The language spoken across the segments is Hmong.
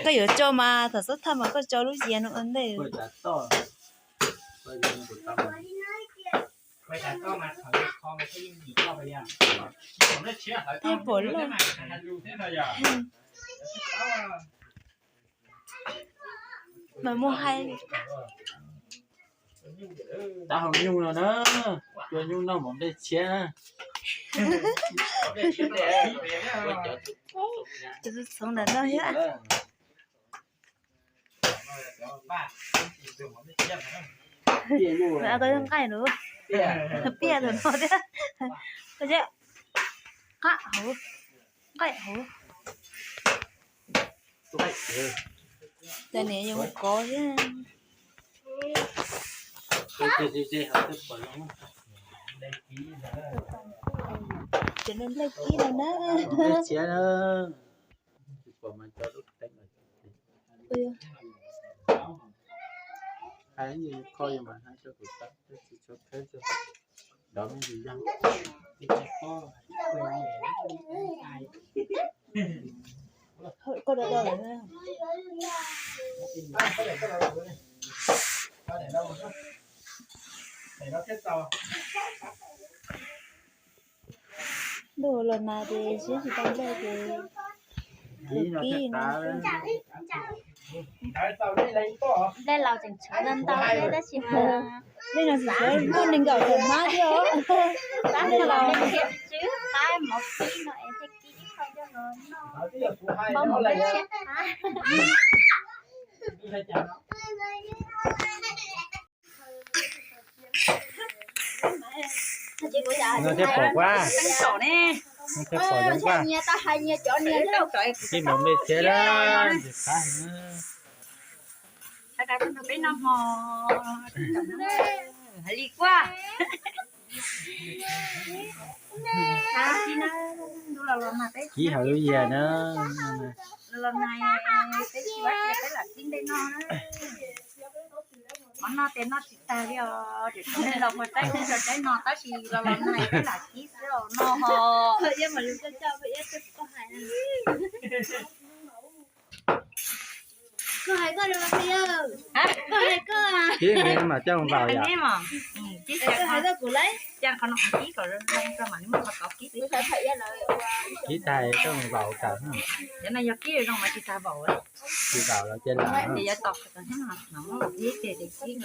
Koj yuav tso mas thaum xub thawj mas koj tso lub yias no ua ntej. Thiab pom loj. Mas muaj hais. Tab hau nyuj no na, cua nyuj noj mov nplej tshiab na. Cov txhoov ntawm no thiab. Koj nqaij lus, piaj tus no thiab. Koj qab hauv, nqaij hauv. Cov niam yog kov thiab. Cov niam nplej kib no na. Koj da da lawm na. Ntuj los nag ces siab tsis tau nplej ces kib no. Nplej laus tseem tshuav ntau ntau thiab tab sis mas nplej no tsis tshuav muaj nees nkaum tawm hmab thiab os. Tab nplej laus qab mov kib no es thiaj kib ib qho coj los noj. Npau mov nplej tshiab qab. No thiaj pom kuab. No thiaj pom zoo kuab. Kib mov nplej tshiab lawm, ntxim qab heev. Peb noj hmo, hais li kuab. Kib hauv lub yias na. Los nag peb tsis ua cas peb lam kib nplej noj na. Mov noj ces noj tsis tag li os, ces los mus saib saib no tab sis los los nag peb lam kib xwb os no ho. Koj hais koj, koj hais koj. Kib neb mas coj mus vaus yom. Kib tag coj mus vaus tawm. Cov no yog kib zoo mas tsis tag vaus. Tsis vaus los ces lam. Ces yuav tos ib ces ces kib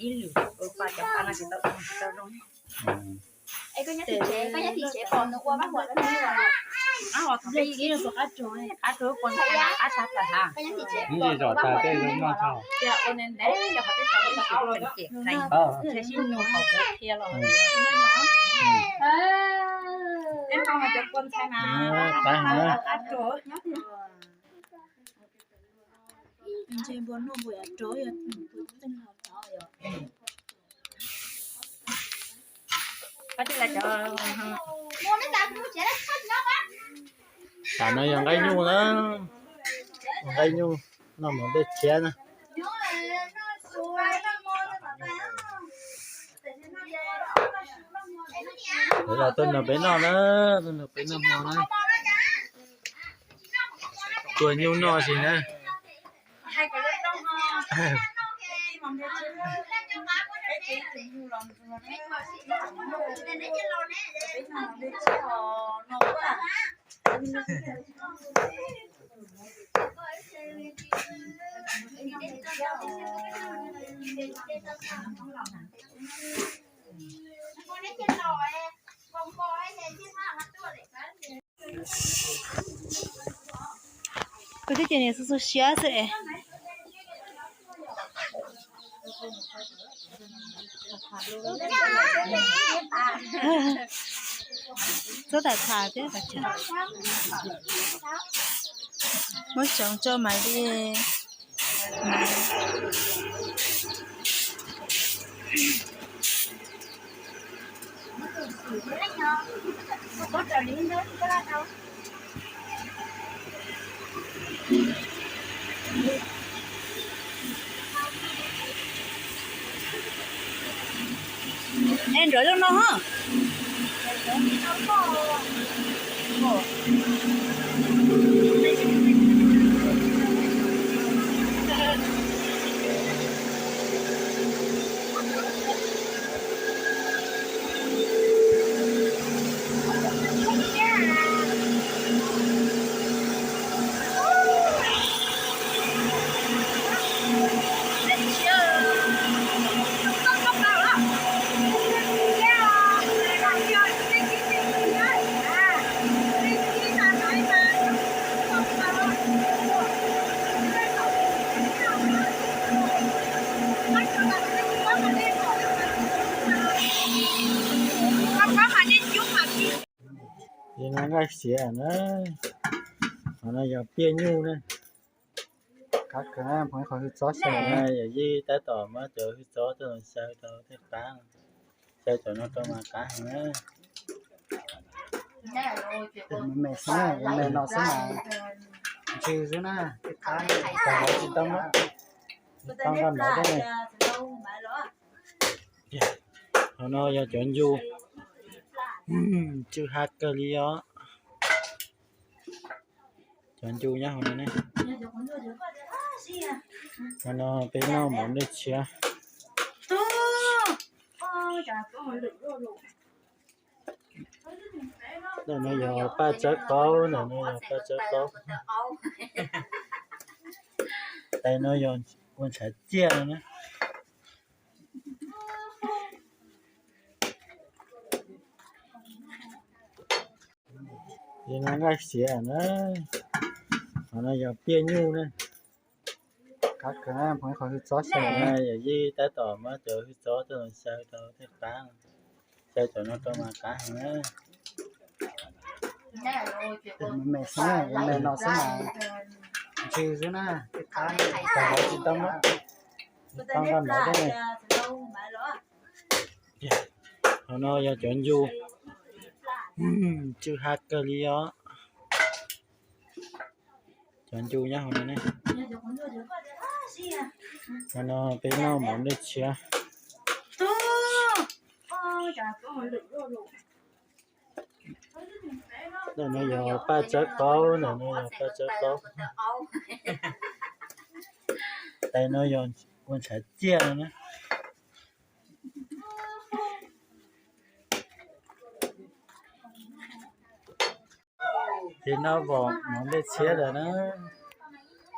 ib lwm ua pa cov pa no tsis tau tau zoo. Es koj nyob tim tsev, koj nyob tim tsev pom nws ua mab huam lawm ne. Qab rau qab tshaj plaws ha. Koj nyob tim tsev pom nws ua mab huam lawm ne. Ua ntev ntev yog qhov twb tau tau tau tseem cem qees, ntshe sib nug qhov kuv qhia los. Peb npau mas cov kua ntxhais mas qab rau. Ntshe npua noj npua yam rau yog teej los tod yom. Tam no yog nqaij nyuj na, nqaij nyuj noj mov nplej tshiab na. Los tuaj nrog peb noj na, tuaj nrog peb noj mov na. Tua nyuj noj sis na. Kuv twb ces niam xu xu siab xwb es. Txob tam tham thiab. Muab tsoov tso mas li. Es nrov zoo no ho. Li no nqaij siav na, qhov no yog piaj nyuj na. Qab kawg na, phoov ib qho hwj txob xyaw na, yawm yij tab tom muab cov hwj txob coj los xyaw rau thiaj qab. Xyaw cov no rau mas qab heev na. Me me xwb na, me no xwb mas ntsw xwb na, thiaj qab, tsis tau, tsis tau nqa maiv thiab ne. Qhov no yog cov ncu, ntsw ha kawg li os. Cov ncu nyob hauv no ne. Qhov no peb noj mov nplej tshiab. Ntawm no yog paj tsawb qaub, ntawm no yog paj tsawb qaub. Tais no yog kua ntshav ciaj no na. Li no nqaij siav na, qhov no yog piaj nyuj na. Qab kawg na, phoov ib qho hwj txob xyaw na, yawm yij tab tom muab cov hwj txob coj los xyaw rau thiaj qab. Xyaw cov no rau mas qab heev na. Me me xwb na, me no xwb mas ntsw xwb na, thiaj qab, tsis tau, tsis tau nqa maiv thiab ne. Qhov no yog cov ncu, ntsw ha kawg li os. Cov ncu nyob hauv no ne. Qhov no peb noj mov nplej tshiab. Ntawm no yog paj tsawb qaub, ntawm no yog paj tsawb qaub. Tais no yog kua ntshav ciaj no na. Ces no vaum mov nplej tshiab lawm na,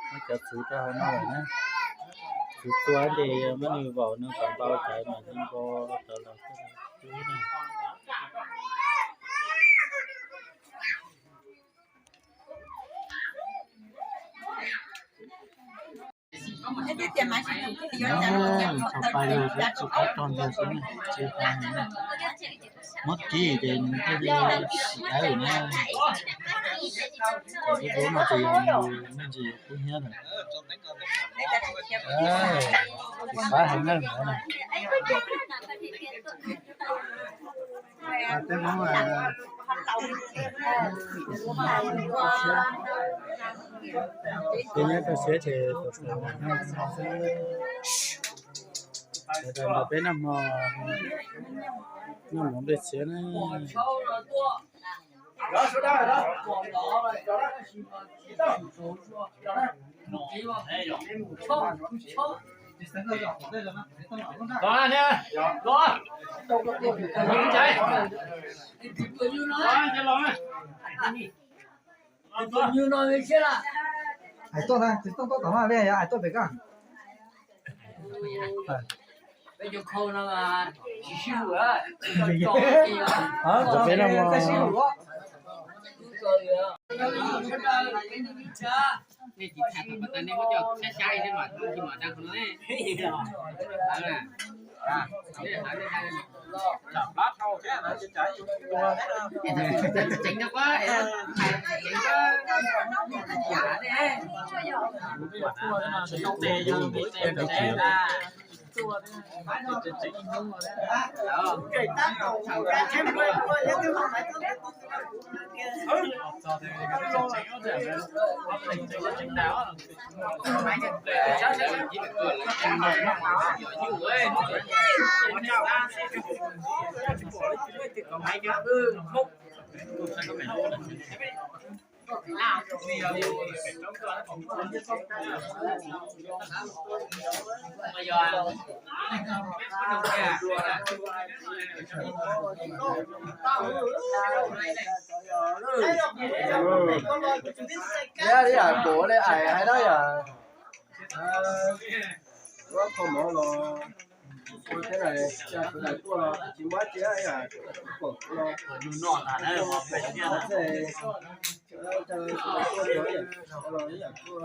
muab cov txuv rau hauv no lawm na. Txuv tua ces muab nws vaum no kom npau cawv mam li npo rau los cub na. Tso pais los tsis qab rog ntag xwb na, tsis qab heev na. Muab kib ces nws thiaj li sim dawb na. Cov dub dub no ces yog nws me ntsis kub hnyiab lawm. Tsis qab heev na no na. Tej nyob rau siab ces tam sim no xwb. Peb noj hmo, noj mov nplej tshiab na. Hais tuaj ntag, tis tooj tuaj tom no, hais tuaj pem ko. Peb no Yam kuv li ais hais dab yam, muab kho mov los ua thiab na, sawv daws tuaj los tsis muab cia yam kuv pom kuv los no, xwb, sawv daws tuaj los yam kuv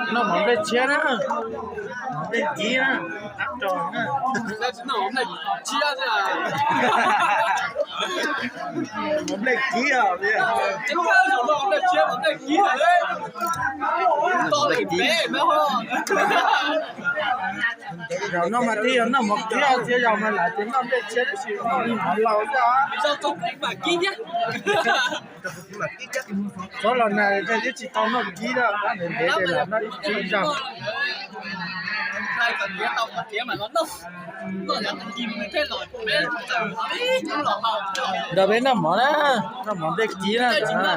Noj mov nplej tshiab na, mov nplej kiv na, ab ro na. Mov nplej kiv os. Zaum no mas twb yog noj mov kiv, txiv zaum mas lam tias noj nplej tshiab tab sis noj li mov laus xwb. Txhob los nag twb tsis tau noj kiv, ntev ntev lam noj ib zaug. Nrog peb noj mov na, noj mov nplej kiv na.